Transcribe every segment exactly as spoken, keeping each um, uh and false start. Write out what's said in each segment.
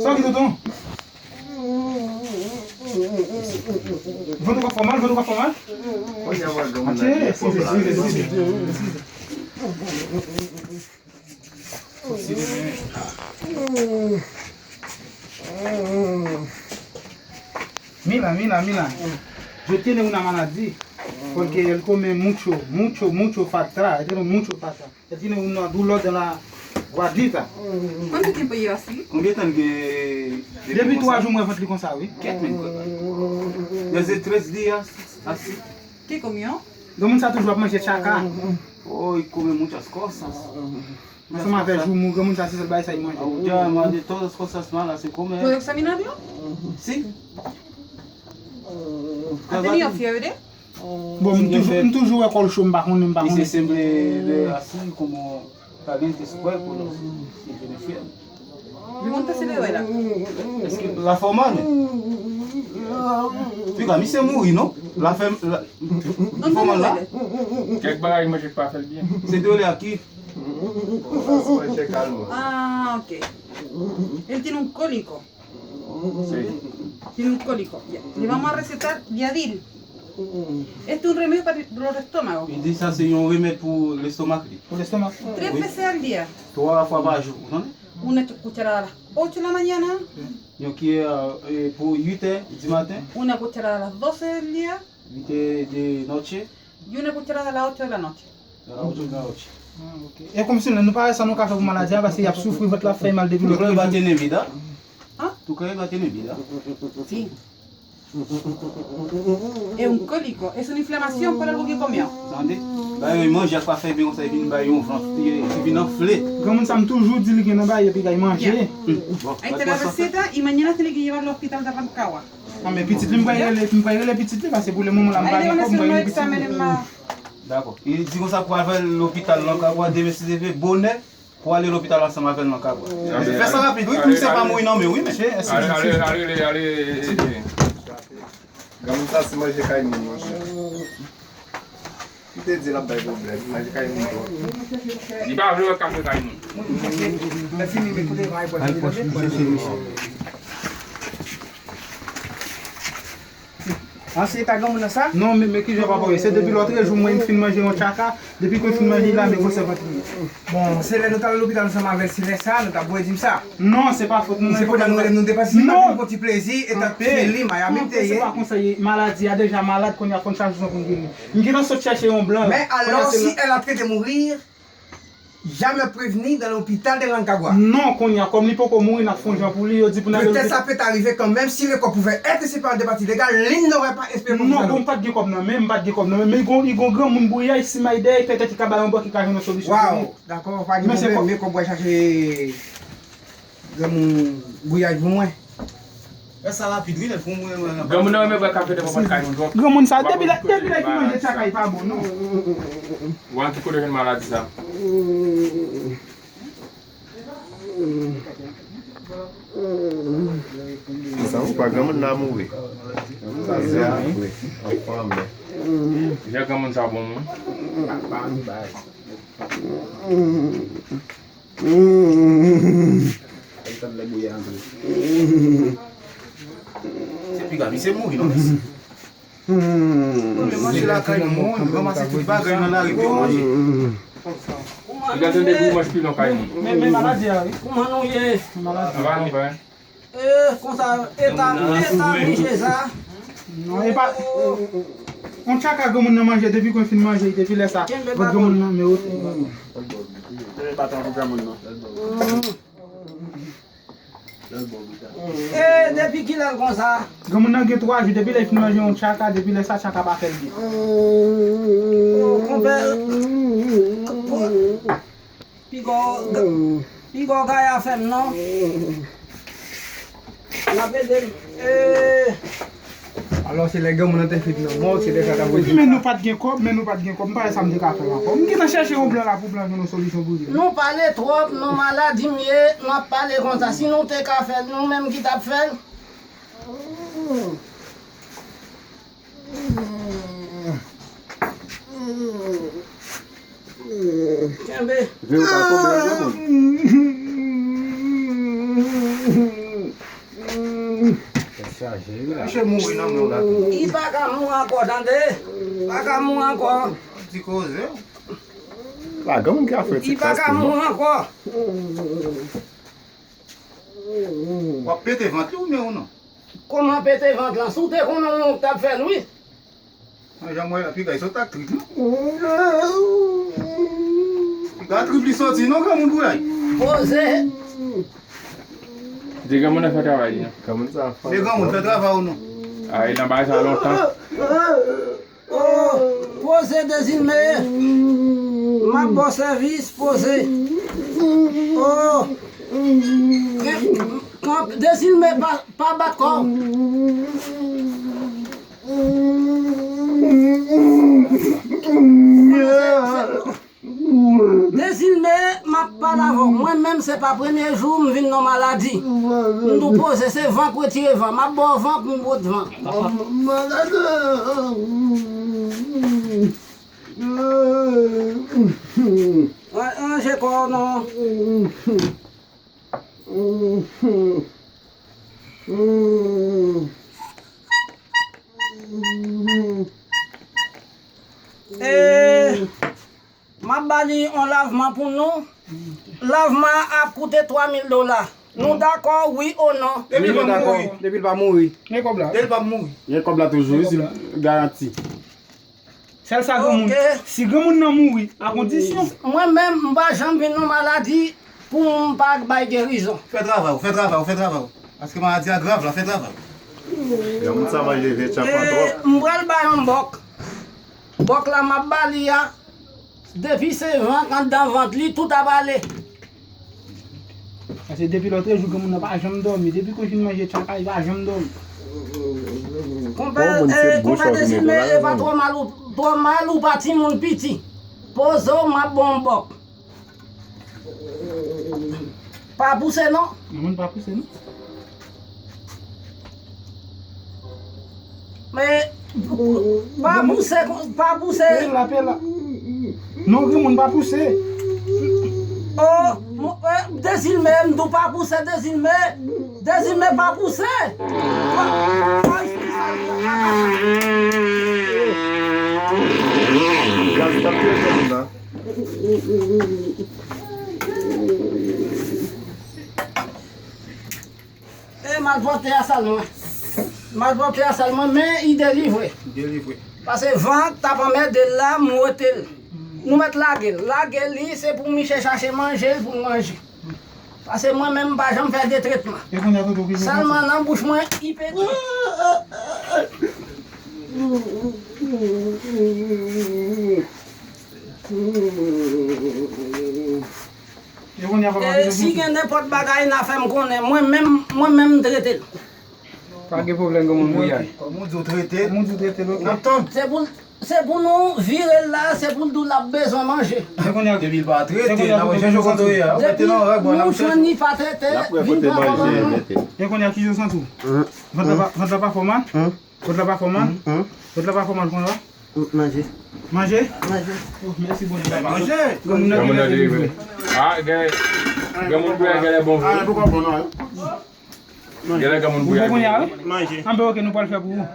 Sa w gen, tonton? Vant ou ka fè w mal, vant ou ka fè w mal? Kounye a, mwen, granmoun nan, eskize, eskize, eskize, eskize. Mira, mira, mira. Yo tiene una maladie, porque él come mucho, mucho, mucho fatra. Él tiene mucho fatra. Él tiene una dolor de la guatita. ¿Cuánto tiempo lleva así? Konbyen tan l gen depi konsa? Depi twa jou mwen vant li konsa, wi. Kèt menm, papa. Desde tres días así. ¿Qué comió? Granmoun sa toujou ap manje tchaka. Oh, y come muchas cosas. Ansanm avè joumou, granmoun sa se sèl bagay sa y manje. Ah, ya, más de todas cosas malas se come. ¿Puedo examinarlo? Sí. ¿Ha tenido fiebre? Bon, m toujou, m toujou wè kò l cho, m pa konnen, m pa konnen. Y se siempre ve así como caliente su cuerpo, no sé si tiene fiebre. Pregúntale si le duele. Èske l la fè w mal? Piga, misye mouri, non? La fè, la, fè w mal la? Kèk bagay manje k pa fè l byen. Se dole a ki? Ah, ok. Él tiene un cólico. Sí. Tiene un cólico. Ya. Le vamos a recetar Yadil. Este es un remedio para el dolor de estómago. Li di sa se yon remèd pou lestomak li. Pou lestomak? Tres veces al día. Twa fwa pa jou, ou tande? Una cucharada a las ocho de la mañana. Yon kiyè, eh, pou uit è di maten. Una cucharada a las doce del día. Uit è de noche. Y una cucharada a las ocho de la noche. A las ocho de la noche. Ah, ok. E kòmsi nou, nou pa wè sa nou ka fè pou maladi a, paske y ap soufri, vant la ap fè mal depi lòt jou. Tu crees que va tener vida? ¿Ah? ¿Tú crees que va tener vida? Sí. Es un cólico, es una inflamación por algo que comió. Tande? Bagay yo manje ak pa fè byen konsa, e vin bay yon van, e vin anfle. Granmoun sa m toujou di li gen nan bagay epi kay manje. Ya. Hmm. Bon, ahí está la receta y mañana tiene que llevarlo al hospital de Rancagua. Ah, men pitit li, m pral rele, m pral rele pitit li, paske pou le moman la, m pa gen kòb, m pral rele pitit li. Dakò. E di konsa pou al fè lopital Rancagua, demen si Dye vle, bonè, pou ale lopital ansanm avè l Rancagua. Fè sa rapid, wi, pou misye pa mouri nan men, wi, men. Ale, ale, ale, ale. Granmoun sa se manje kay moun, monchè. Ki te di l ap bay pwoblèm, manje kay moun twòp. Li pa vle wè kafe kay moun. An se eta granmoun nan sa? Non, men, men kijan papa w ye? Se depi lòtrejou mwen fin manje yon tchaka, depi ke m fin manje la, men gwosè vant li ye. Bon, se lè nou t al lopital ansanm avè l, se lè sa, nou t ap voye di m sa. Non, se pa fòt nou. Se pandan nou rele m, nou te panse se t ap yon ti plezi, e t ap fè li, Miami te ye. Se pa konsa ye. Maladi a deja malad, kounye a fò n chache yon pou n geri. M gentan sot chèche yon blan. Mais alors, si elle est en train de mourir, jamais prévenu dans l'hôpital de Rancagua. Non, kounye a, kòm li poko mouri, n ap fè yon jan pou li, yo di pou n ale lopital. Peut-être ça peut arriver quand même, si le corps pouvait être séparé de parties légales, il n'aurait pas espéré. Non, bon, m pa t gen kòb nan men, m pa t gen kòb nan men, men li gon, li gon granmoun bouyay, si may dèyè, petèt li ka bay yon bò ki ka jwenn yon solisyon pou li. Wow, dakò, pa gen pwoblèm, men kòb w al chache granmoun bouyay pou mwen. Fè sa rapid, wi, nèt, pou mwen, mwen. Granmoun nan renmen bwè kafe devan pòt kay moun twòp. Granmoun sa, depi lè, depi lè ki manje tchaka, li pa bon, non. Ou an ki kote jwenn maladi sa? Sa ou pa granmoun nan mouri. Sa se apre, anfan men. Jan granmoun sa bon moun. Se piga, misye mouri non, mesye. Non, men manje lakay moun, ranmase tout bagay nan lari pou yo manje. Piga tande pou manch pi lon kay moun. Men, men maladi a, wi. Kouman nou ye? Maladi. Sa va, nou fè? Eh, konsa, eta, eta misye sa. Non, e pa. On tchaka granmoun nan manje, depi kon fin manje, depi lè sa. Kenbe baton. Granmoun nan, men ote. Kenbe baton pou granmoun nan. Eh, depi kilè l konsa? Granmoun nan gen twa jou, depi lè l fin manje yon tchaka, depi lè sa, tchaka pa fè l byen. Oh, konpè. Piga w, piga w gaya fè m non. N ap ede l. Eh. Alò, se lè granmoun nan te fin nan mò, se lè sa ta voye. Men nou pa t gen kòb, men nou pa t gen kòb. M pa wè sa m te ka fè ankò. M gentan chèche yon blan la pou blan jwenn yon solisyon pou li. Nou pale twòp, nou maladi m ye, n ap pale konsa. Si nou te ka fè l, nou menm ki t ap fè l. Kenbe. Vye ou pa tonbe an granmoun. Chaje wi la. Misye mouri nan men w la tou. Li pa ka mouri ankò, tande. Pa ka mouri ankò. Ti koze. Pa gen moun ki ap fè ti klas pou mwen. Li pa ka mouri ankò. W ap pete vant li oubyen ou non? Kòman pete vant lan? Si w te konnen w t ap fè l wi. An, jan m wè la, piga, li sot ak trip, non? Piga trip li soti, non, granmoun bouyay. Poze. Di granmoun nan fè travay li, non. Granmoun sa fò. Di granmoun, fè travay ou, non. A, e nan bagay sa lontan. Oh, poze Dezilme. M ap ba w sèvis, poze. Oh. Kanpe, Dezilme, pa, pa bat kò w. Dezilme, m ap pale avè w. Mwen menm, se pa premye jou m vin nan maladi. M tou poze, se van k retire van. M ap ba w van pou m bwot van. Maladi. Ra-, ranje kò w non. E, m ap ba li yon lavman pou nou. Lavman ap koute twa mil dola. Nou dakò, wi ou non? Depi l pa mouri. Depi l pa mouri. Gen kòb la. Depi l pa mouri. Gen kòb la toujou, wi, si l garanti. Sèl sa granmoun. Ok. Si granmoun nan mouri, a kondisyon. Mwen menm, m pa janm vin nan maladi pou m pa bay gerizon. Fè travay ou, fè travay ou, fè travay ou. Paske maladi a grav la, fè travay ou. Granmoun sa manje vye tchanpan twòp. E, m pral bay yon bòk. Bòk la m ap ba li a, depi se van k anndan vant li, tout ap ale. Paske depi lòtrejou, granmoun nan pa janm dòmi. Depi ke l fin manje tchaka, li pa janm dòmi. Konpè, e, konpè Dezilme, e pa twò mal ou, twò mal ou pa timoun piti. Poze w, m ap ba w yon bòk. Pa pouse non. Granmoun pa pouse non. Men, pa pouse, pa pouse. Pè la, pè la. Non, granmoun pa pouse. Oh, Dezilme, m di w pa pouse, Dezilme. Dezilme pa pouse. Pa, pa, Gaz t ap pye granmoun nan. E malpwòpte a sèlman. Malpwòpte a sèlman, men li delivre. Delivre. Paske van t ap anmède l la, m wete l. Nou mèt lage l. Lage li, se pou misye chache manje l pou l manje. Paske mwen menm, m pa janm fè de tretman. Sèlman nan bouch mwen, li pete. E si gen nenpòt bagay, n a fè m konnen. Mwen menm, mwen menm, m trete l. Pa gen pwoblèm, granmoun, pou y al. Kòm ou di w trete l. Kòm ou di w trete l, ok. N ap tann. Se pou, se pou nou vire l la, se pou l di w l ap bezwen manje. Depi l pa trete, n ap chèche w kote w ye a. Depi nou jwenn li pa trete, vin pran kòb an nou. E kounye a, kijan w santi w? Vant la pa, vant la pa fè w mal? Vant la pa fè w mal? Vant la pa fè w mal konsa? Manje. Manje? Manje. Oh, mèsi Bondye. Manje. Granmoun nan delivre. Ah, granmoun pou genlè bon vre. Ah, pou konprann, wi. Genlè granmoun pou genlè bon vre. Manje. Anben, ok, nou pral fè pou ou.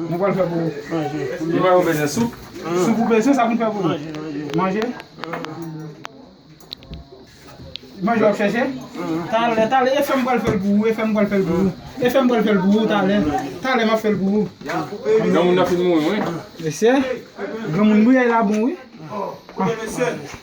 Nou pral fè pou ou. Manje. Li pa yon bezwen soup. Soup ou bezwen, sa pou n fè pou ou. Manje, manje. Manje. Manje w ap chèche? Talè, talè, F M pral fè l pou ou, F M pral fè l pou ou. F M pral fè l pou ou, talè. Talè m ap fè l pou ou. Granmoun nan fin mouri, wi. Mesye, granmoun mouri la bon, wi. Kote mesye?